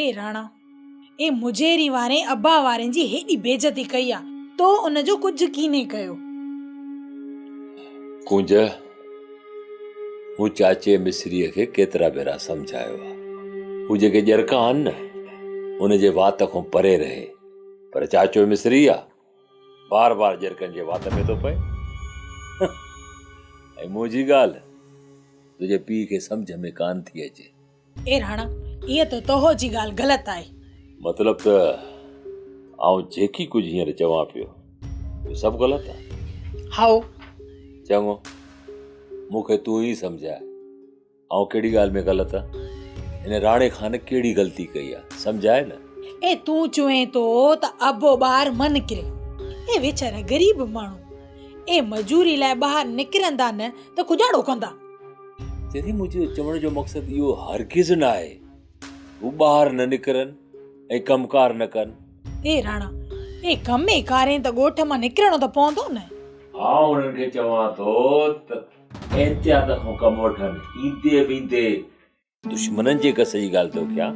اي راڻا، اي مجيري وارين ابا وارين جي هيڏي بيعزتي ڪئي آ، تو ان جو ڪجهه ڪينهي ڪيو. ڪونج، مون چاچي مصريء کي ڪيترا ڀيرا سمجهايو آ، هو جيڪي ڄرڪا آهن نه، ان جي وات کان پري رهي، پر چاچو مصري آ، بار بار ڄرڪن جي وات ۾ ٿو پئي. ۽ منهنجي ڳالهه تنهنجي پيء کي سمجهه ۾ ڪانه ٿي اچي. اي راڻا، ايء ته توهو جي ڳالهه غلط آهي. مطلب ته آئون جيڪي ڪجهه هينئر چوان پيو، اهو سڀ غلط آهي؟ هائو. چڱو، مون کي تون ئي سمجهاء، آئون ڪهڙي ڳالهه ۾ غلط آهيان؟ هن راڻي خان ڪهڙي غلطي ڪئي آهي، سمجهاء نه. اي تون چوين ٿو ته ابو ٻاهر مه نڪري. اي ويچارا غريب ماڻهو، اي مزوري لاء ٻاهر نڪرندا نه ته ڪجاڙو ڪندا. چري منهنجو چوڻ جو مقصد اهو هرگز نه آهي هو ٻاهر نه نڪرن ۽ ڪم ڪار نه ڪن. اي راڻا، اي ڪم ئي ڪارين ته ڳوٺ مان نڪرڻو ته پوندو نه. آئون انهن کي چوان ٿو ته احتياط کان ڪم وٺن، ايندي ويندي دشمنن جي گس جي ڳالهه ٿو ڪيان،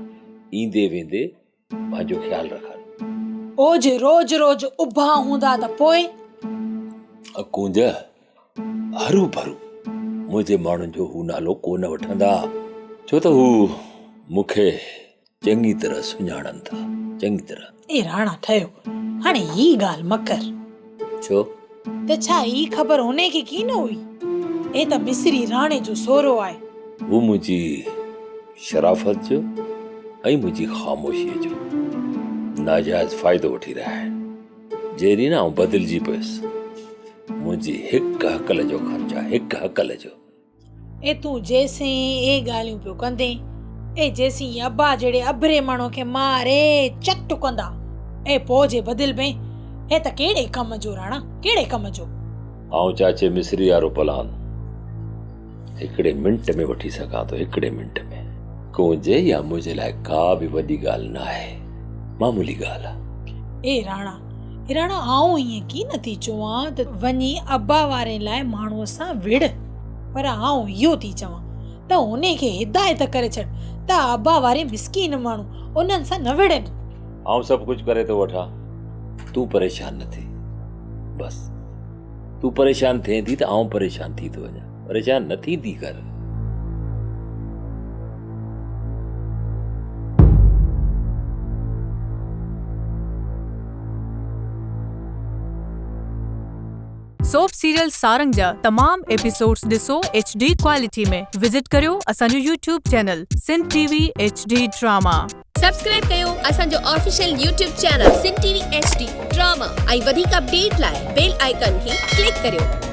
ايندي ويندي پنهنجو خيال رکن. او جي روز روز اڀا هوندا ته پوء؟ ڪونج، هروڀرو منهنجي ماڻهن جو هو نالو ڪو نه وٺندا، ڇو ته هو مون کي چڱي طرح سڃاڻن ٿا، چڱي طرح. اي راڻا ٺهيو، هاڻي هي ڳالهه مه ڪر. ڇو؟ ته ڇا هي خبر هن کي ڪين هئي؟ هي ته مصري راڻي جو سهرو آهي. هو منهنجي شرافت جو ۽ منهنجي خاموشيء جو ناجائز فائدو وٺي رهيا آهن. جنهن ڏينهن آئون بدلجي پيس، منهنجي هڪ هڪل جو خرچ آهي، هڪ هڪل جو. اي تون جيسين اهي ڳالهيون پيو ڪندين، اي جيسين ابا جهڙي اڀري ماڻهوء کي ماري چٽ ڪندا. اي پوء جي بدلبين، اي ته ڪهڙي ڪم جو راڻا، ڪهڙي ڪم جو؟ آئون چاچي مصري وارو پلان هڪڙي منٽ ۾ وٺي سگهان ٿو، هڪڙي منٽ ۾. ڪونج، اها منهنجي لاء ڪا به وڏي ڳالهه ناهي، معمولي ڳالهه آ. اي راڻا، راڻا آئون ائين ڪين ٿي چوان ته وڃي ابا واري لاء ماڻهوء سان وڙهه، پر آئون اهو ٿي چوان ته انهي کي هدايت ڪري ڇڏ ته ابا واري مسڪين ماڻهو انهن سان نه وڙهن. آئون سڀ ڪجهه ڪري ٿو وٺان، تون پريشان نه ٿي. بس تون پريشان ٿئين ٿي ته آئون پريشان ٿي ٿو وڃان. پريشان نه ٿيندي ڪر. سوپ سيريل سارنگ جا تمام ايپيسوڊز ڏسو ايڇ ڊي ڪوالٽي ۾ وزٽ ڪريو اسان جو YouTube channel Sindh T V H D drama. Subscribe ڪيو اسان جو official YouTube channel Sindh T V H D drama ۽ وڌيڪ اپڊيٽ لاء بيل آئيڪان کي ڪلڪ ڪريو.